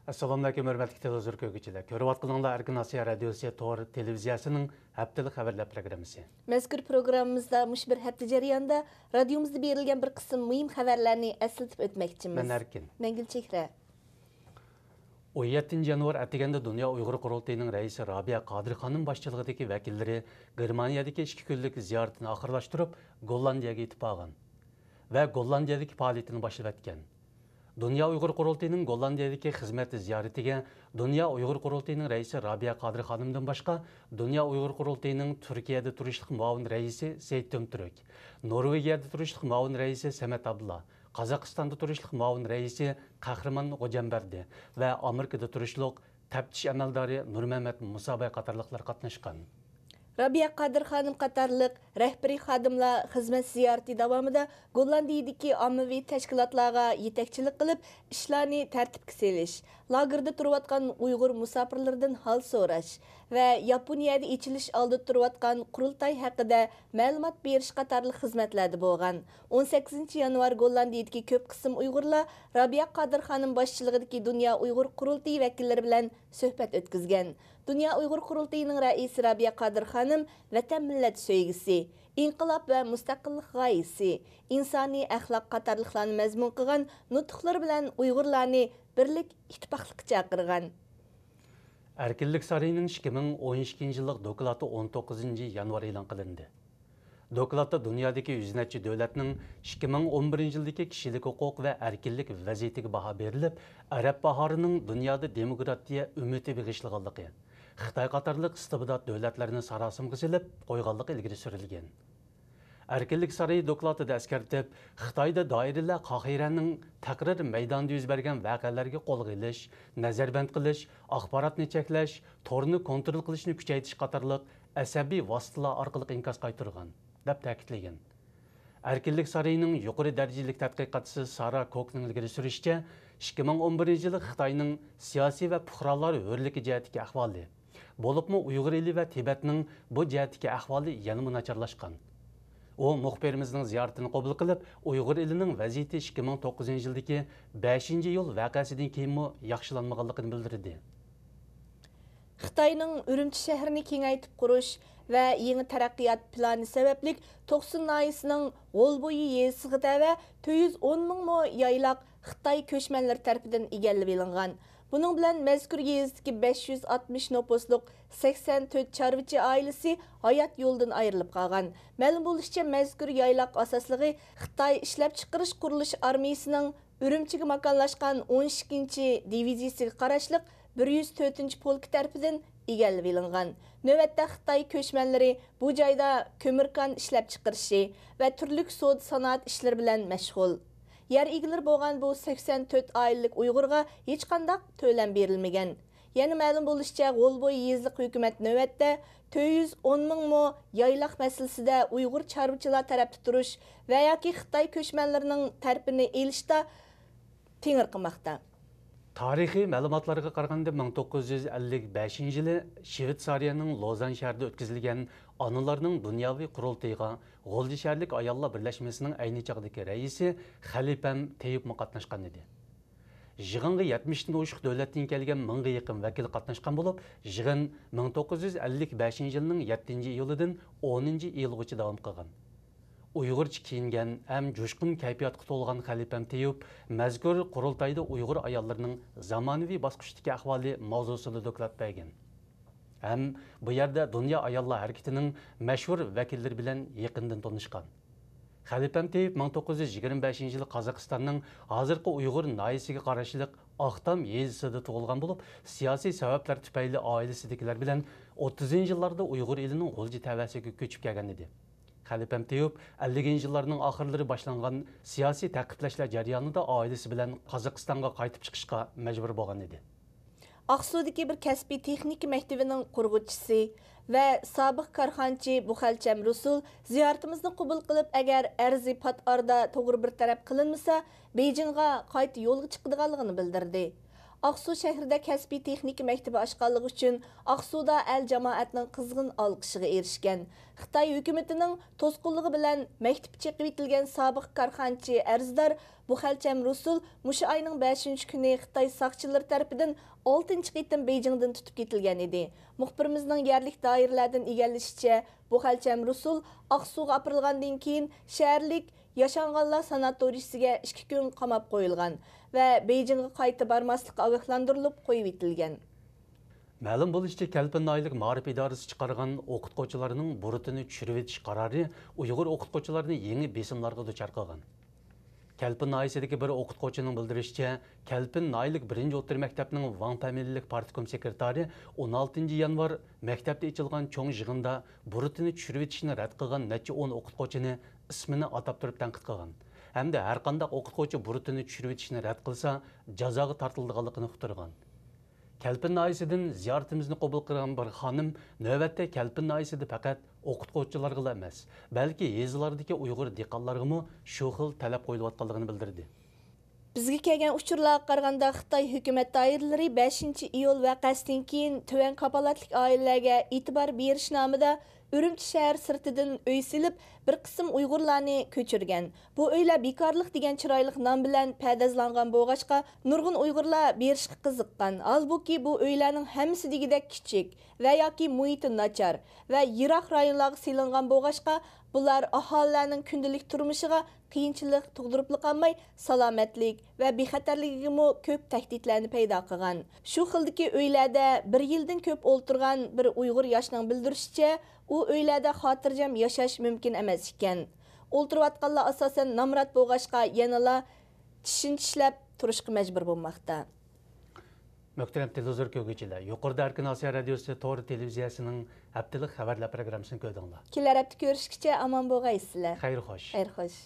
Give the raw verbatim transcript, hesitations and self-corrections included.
ئەسسالامۇئەلەيكۇم، ھۆرمەتلىك تېلېۋىزور كۆرگۈچىلەر. كۆرۈۋاتقىنىڭلار ئەركىن ئاسىيا رادىيوسى تور تېلېۋىزىيەسىنىڭ ھەپتىلىك خەۋەرلەر پروگراممىسى. مەزكۇر پروگراممىمىزدا مۇشۇ بىر ھەپتە جەريانىدا رادىيومىزدا بېرىلگەن بىر قىسىم مۇھىم خەۋەرلەرنى ئەسلىتىپ ئۆتمەكچىمىز. مەن ئەركىن. مەن گۈلچېھرە. ئون يەتتىنچى يانۋار ئەتىگەندە دۇنيا ئۇيغۇر قۇرۇلتىيىنىڭ رەئىسى رابىيە قادىر خانىم باشچىلىقىدىكى ۋەكىللىرى گېرمانىيەدىكى ئىككى كۈنلۈك زىيارىتىنى ئاخىرلاشتۇرۇپ، گوللاندىيەگە يېتىپ بارغان ۋە گوللاندىيەدىكى پائالىيىتىنى باشلىۋەتكەن. دۇنيا ئۇيغۇر قۇرۇلتىيىنىڭ گوللاندىيەدىكى خىزمەت زىيارىتىگە دۇنيا ئۇيغۇر قۇرۇلتىيىنىڭ رەئىسى رابىيە قادىر خانىمدىن باشقا، دۇنيا ئۇيغۇر قۇرۇلتىيىنىڭ تۈركىيەدە تۇرۇشلۇق مۇئاۋىن رەئىسى سېيىت تۈمتۈرك، نورۋېگىيەدە تۇرۇشلۇق مۇئاۋىن رەئىسى سەمەت ئابدۇللا، قازاقىستاندا تۇرۇشلۇق مۇئاۋىن رەئىسى قەھرىمان غوجامبەردى ۋە ئامېرىكىدا تۇرۇشلۇق تەپتىش ئەمەلدارى نۇرمەمەت مۇساباي قاتارلىقلار قاتناشقان. رابىيە قادىر خانىم قاتارلىق رەھبىرىي خادىملار خىزمەت زىيارىتى داۋامىدا گوللاندىيىدىكى ئاممىۋى تەشكىلاتلارغا يېتەكچىلىك قىلىپ، ئىشلارنى تەرتىپكە سېلىش، لاگېردا تۇرۇۋاتقان ئۇيغۇر مۇساپىرلىرىدىن ھال سوراش ۋە ياپونىيەدە ئېچىلىش ئالدىدا تۇرۇۋاتقان قۇرۇلتاي ھەققىدە مەلۇمات بېرىش قاتارلىق خىزمەتلەردە بولغان. ئون سەككىزىنچى يانۋار گوللاندىيىدىكى كۆپ قىسىم ئۇيغۇرلار رابىيە قادىر خانىم باشچىلىقىدىكى دۇنيا ئۇيغۇر قۇرۇلتىيى ۋەكىللىرى بىلەن سۆھبەت ئۆتكۈزگەن. دۇنيا ئۇيغۇر قۇرۇلتىيىنىڭ رەئىسى رابىيە قادىر خانىم ۋەتەن مىللەت سۆيگۈسى، ئىنقىلاب ۋە مۇستەقىللىق غايىسى، ئىنسانىي ئەخلاق قاتارلىقلارنى مەزمۇن قىلغان نۇتۇقلىرى بىلەن ئۇيغۇرلارنى بىرلىك، ئىتتىپاقلىققا چاقىرغان. ئەركىنلىك سارىيىنىڭ ئىككى مىڭ ئون ئىككىنچى يىللىق دوكلاتى ئون توققۇزىنچى يانۋار ئېلان قىلىندى. دوكلاتتا دۇنيادىكى يۈز نەچچە دۆلەتنىڭ ئىككى مىڭ ئون بىرىنچى يىلدىكى كىشىلىك ھوقۇق ۋە ئەركىنلىك ۋەزىيىتىگە باھا بېرىلىپ، ئەرەب باھارىنىڭ دۇنيادا دېموكراتىيە ئۈمىدى بېغىشلىغانلىقى، خىتاي قاتارلىق ئىستىبدات دۆلەتلەرنى ساراسىمىغا سېلىپ قويغانلىقى ئىلگىرى سۈرۈلگەن. ئەركىنلىك سارىيى دوكلاتىدا ئەسكەرتىپ، خىتايدا دائىرىلەر قاھىرەنىڭ تەقرىر مەيدانىدا يۈز بەرگەن ۋەقەلەرگە قولغا ئېلىش، نەزەربەند قىلىش، ئاخباراتنى چەكلەش، تورنى كونترول قىلىشنى كۈچەيتىش قاتارلىق ئەسەبىي ۋاسىتىلەر ئارقىلىق ئىنكاس قايتۇرغان، دەپ تەكىتلىگەن. ئەركىنلىك سارىيىنىڭ يۇقىرى دەرىجىلىك تەتقىقاتچىسى سارا كوكنىڭ ئىلگىرى سۈرۈشىچە، ئىككى مىڭ ئون بىرىنچى يىلى خىتاينىڭ سىياسىي ۋە پۇقرالار ھۆرلۈكى جەھەتتىكى ئەھۋالى، بولۇپمۇ ئۇيغۇر ئېلى ۋە تىبەتنىڭ بۇ جەھەتتىكى ئەھۋالى يەنىمۇ ناچارلاشقان. ئۇ مۇخبىرىمىزنىڭ زىيارىتىنى قوبۇل قىلىپ، ئۇيغۇر ئېلىنىڭ ۋەزىيىتى ئىككى مىڭ توققۇزىنچى يىلدىكى بەشىنچى ئىيۇل ۋەقەسىدىن كېيىنمۇ ياخشىلانمىغانلىقىنى بىلدۈردى. خىتاينىڭ ئۈرۈمچى شەھىرىنى كېڭەيتىپ قۇرۇش ۋە يېڭى تەرەققىيات پىلانى سەۋەبلىك، توقسۇن ناھىيەسىنىڭ غولبويى يېزىسىغا تەۋە تۆت يۈز ئون مىڭ مو يايلاق خىتاي كۆچمەنلىرى تەرىپىدىن ئىگىلىۋېلىنغان. بۇنىڭ بىلەن مەزكۇر يېزىدىكى بەش يۈز ئاتمىش نوپۇسلۇق سەكسەن تۆت چارۋىچى ئائىلىسى ھايات يولىدىن ئايرىلىپ قالغان. مەلۇم بولۇشىچە، مەزكۇر يايلاق ئاساسلىقى خىتاي ئىشلەپچىقىرىش قۇرۇلۇش ئارمىيىسىنىڭ ئۈرۈمچىگە ماكانلاشقان ئون ئىككىنچى دىۋىزىيىسىگە قاراشلىق بىر يۈز تۆتىنچى پولكا تەرىپىدىن ئىگىلىۋېلىنغان. نۆۋەتتە خىتاي كۆچمەنلىرى بۇ جايدا كۆمۈر كان ئىشلەپچىقىرىشى ۋە تۈرلۈك سودا سانائەت ئىشلىرى بىلەن مەشغۇل. يەر ئىگىلىرى بولغان بۇ سەكسەن تۆت ئائىلىلىك ئۇيغۇرغا ھېچقانداق تۆلەم بېرىلمىگەن. يەنە مەلۇم بولۇشىچە، غولبوي يېزىلىق ھۆكۈمەت نۆۋەتتە تۆت يۈز ئون مىڭ مو يايلاق مەسىلىسىدە ئۇيغۇر چارۋىچىلار تەرەپتە تۇرۇش ۋە ياكى خىتاي كۆچمەنلىرىنىڭ تەرىپىنى ئېلىشتا تېڭىرقىماقتا. تارىخىي مەلۇماتلارغا قارىغاندا، مىڭ توققۇز يۈز ئەللىك بەشىنچى يىلى شىۋېتسارىيەنىڭ لوزان شەھىرىدە ئۆتكۈزۈلگەن ئانىلارنىڭ دۇنياۋى قۇرۇلتىيىغا غۇلجا شەھەرلىك ئاياللار بىرلەشمىسىنىڭ ئەينى چاغدىكى رەئىسى خەلىپەم تېيىپمۇ قاتناشقان ئىدى. يىغىنغا يەتمىشتىن ئوشۇق دۆلەتتىن كەلگەن مىڭغا يېقىن ۋەكىل قاتناشقان بولۇپ، يىغىن مىڭ توققۇز يۈز ئەللىك بەشىنچى يىلنىڭ يەتتىنچى ئىيۇلىدىن ئونىنچى ئىيۇلغىچە داۋام قىلغان. ئۇيغۇرچە كىيىنگەن ھەم جۇشقۇن كەيپىياتقا تولغان خەلىپەم تېيۇپ مەزكۇر قۇرۇلتايدا ئۇيغۇر ئاياللىرىنىڭ زامانىۋى باسقۇچتىكى ئەھۋالى ماۋزۇسىدا دوكلات بەرگەن ھەم بۇ يەردە دۇنيا ئاياللار ھەرىكىتىنىڭ مەشھۇر ۋەكىللىرى بىلەن يېقىندىن تونۇشقان. خەلىپەم تېيىپ مىڭ توققۇز يۈز يىگىرمە بەشىنچى يىلى قازاقىستاننىڭ ھازىرقى ئۇيغۇر ناھىيەسىگە قاراشلىق ئاقتام يېزىسىدا تۇغۇلغان بولۇپ، سىياسىي سەۋەبلەر تۈپەيلى ئائىلىسىدىكىلەر بىلەن ئوتتۇزىنچى يىللاردا ئۇيغۇر ئېلىنىڭ غۇلجا تەۋەسىگە كۆچۈپ كەلگەن ئىدى. خەلىپەم تېيىپ ئەللىكىنچى يىللارنىڭ ئاخىرلىرى باشلانغان سىياسىي تەقىبلەشلەر جەريانىدا ئائىلىسى بىلەن قازاقىستانغا قايتىپ چىقىشقا مەجبۇر بولغان ئىدى. ئاقسۇدىكى بىر كەسپىي تېخنىكا مەكتىۋىنىڭ قۇرغۇچىسى ۋە سابىق كارخانىچى بۇخەلچەم رۇسۇل زىيارىتىمىزنى قوبۇل قىلىپ، ئەگەر ئەرزى پات ئارىدا توغرا بىر تەرەپ قىلىنمىسا، بېيجىڭغا قايتا يولغا چىقىدىغانلىقىنى بىلدۈردى. ئاقسۇ شەھىرىدە كەسپىي تېخنىكا مەكتىپى ئاچقانلىقى ئۈچۈن ئاقسۇدا ئەل جامائەتنىڭ قىزغىن ئالقىشىغا ئېرىشكەن. خىتاي ھۆكۈمىتىنىڭ توسقۇنلۇقى بىلەن مەكتىپى چېقىۋېتىلگەن سابىق كارخانىچى ئەرزدار بۇخەلچەم رۇسۇل مۇشۇ ئاينىڭ بەشىنچى كۈنى خىتاي ساقچىلىرى تەرىپىدىن ئالتىنچى قېتىم بېيجىڭدىن تۇتۇپ كېتىلگەن ئىدى. مۇخبىرىمىزنىڭ يەرلىك دائىرىلەردىن ئىگىلىشىچە، بۇخەلچەم رۇسۇل ئاقسۇغا ئاپىرىلغاندىن كېيىن، شەھەرلىك ياشانغانلار ساناتورىيىسىگە ئىككى كۈن قاماپ قويۇلغان ۋە بېيجىڭغا قايتا بارماسلىققا ئاگاھلاندۇرۇلۇپ قويۇۋېتىلگەن. مەلۇم بولۇشىچە، كەلپىن ناھىيەلىك مائارىپ ئىدارىسى چىقارغان ئوقۇتقۇچىلارنىڭ بۇرۇتىنى چۈشۈرۈۋېتىش قارارى ئۇيغۇر ئوقۇتقۇچىلارنى يېڭى بېسىملارغا دۇچار قىلغان. كەلپىن ناھىيەسىدىكى بىر ئوقۇتقۇچىنىڭ بىلدۈرۈشىچە، كەلپىن ناھىيەلىك بىرىنچى ئوتتۇرا مەكتەپنىڭ ۋاڭ پەمىنىلىك پارتكوم سېكرېتارى ئون ئالتىنچى يانۋار مەكتەپتە ئېچىلغان چوڭ يىغىندا بۇرۇتىنى چۈشۈرۈۋېتىشنى رەت قىلغان نەچچە ئون ئوقۇتقۇچىنى ئىسمىنى ئاتاپ تۇرۇپ تەنقىد قىلغان ھەمدە ھەرقانداق ئوقۇتقۇچى بۇرۇتىنى چۈشۈرۈۋېتىشنى رەت قىلسا، جازاغا تارتىلىدىغانلىقىنى ئۇقتۇرغان. كەلپىن ناھىيەسىدىن زىيارىتىمىزنى قوبۇل قىلغان بىر خانىم نۆۋەتتە كەلپىن ناھىيەسىدە پەقەت ئوقۇتقۇچىلارغىلا ئەمەس، بەلكى يېزىلاردىكى ئۇيغۇر دېھقانلارغىمۇ شۇ خىل تەلەپ قويۇلۇۋاتقانلىقىنى بىلدۈردى. بىزگە كەلگەن ئۇچۇرلارغا قارىغاندا، خىتاي ھۆكۈمەت دائىرىلىرى بەشىنچى ئىيۇل ۋەقەسىدىن كېيىن تۆۋەن كاپالەتلىك ئائىلىلەرگە ئېتىبار بېرىش نامىدا ئۈرۈمچى شەھەر سىرتىدىن ئۆي سېلىپ، بىر قىسىم ئۇيغۇرلارنى كۆچۈرگەن. بۇ ئۆيلەر بىكارلىق دېگەن چىرايلىق نام بىلەن پەردازلانغان بولغاچقا، نۇرغۇن ئۇيغۇرلار بېرىشقا قىزىققان. ھالبۇكى، بۇ ئۆيلەرنىڭ ھەممىسى دېگۈدەك كىچىك ۋە ياكى مۇھىتى ناچار ۋە يىراق رايونلارغا سېلىنغان بولغاچقا، بۇلار ئاھالىلەرنىڭ كۈندىلىك تۇرمۇشىغا قىيىنچىلىق تۇغدۇرۇپلا قالماي، سالامەتلىك ۋە بىخەتەرلىكىگىمۇ كۆپ تەھدىتلەرنى پەيدا قىلغان. شۇ خىلدىكى ئۆيلەردە بىر يىلدىن كۆپ ئولتۇرغان بىر ئۇيغۇر ياشنىڭ بىلدۈرۈشىچە، ئۇ ئۆيلەردە خاتىرجەم ياشاش مۇمكىن ئەمەس ئىكەن. ئولتۇرۇۋاتقانلار ئاساسەن نامرات بولغاچقا، يەنىلا چىشىنى چىشلەپ تۇرۇشقا مەجبۇر بولماقتا. مۆھتەرەم تېلېۋىزور كۆرگۈچىلەر، يۇقىرىدا ئەركىن ئاسىيا رادىيوسى تور تېلېۋىزىيەسىنىڭ ھەپتىلىك خەۋەرلەر پروگراممىسىنى كۆردۈڭلار. كېلەر ھەپتە كۆرۈشكىچە ئامان بولغايسىلەر. خەير خوش. خەير خوش.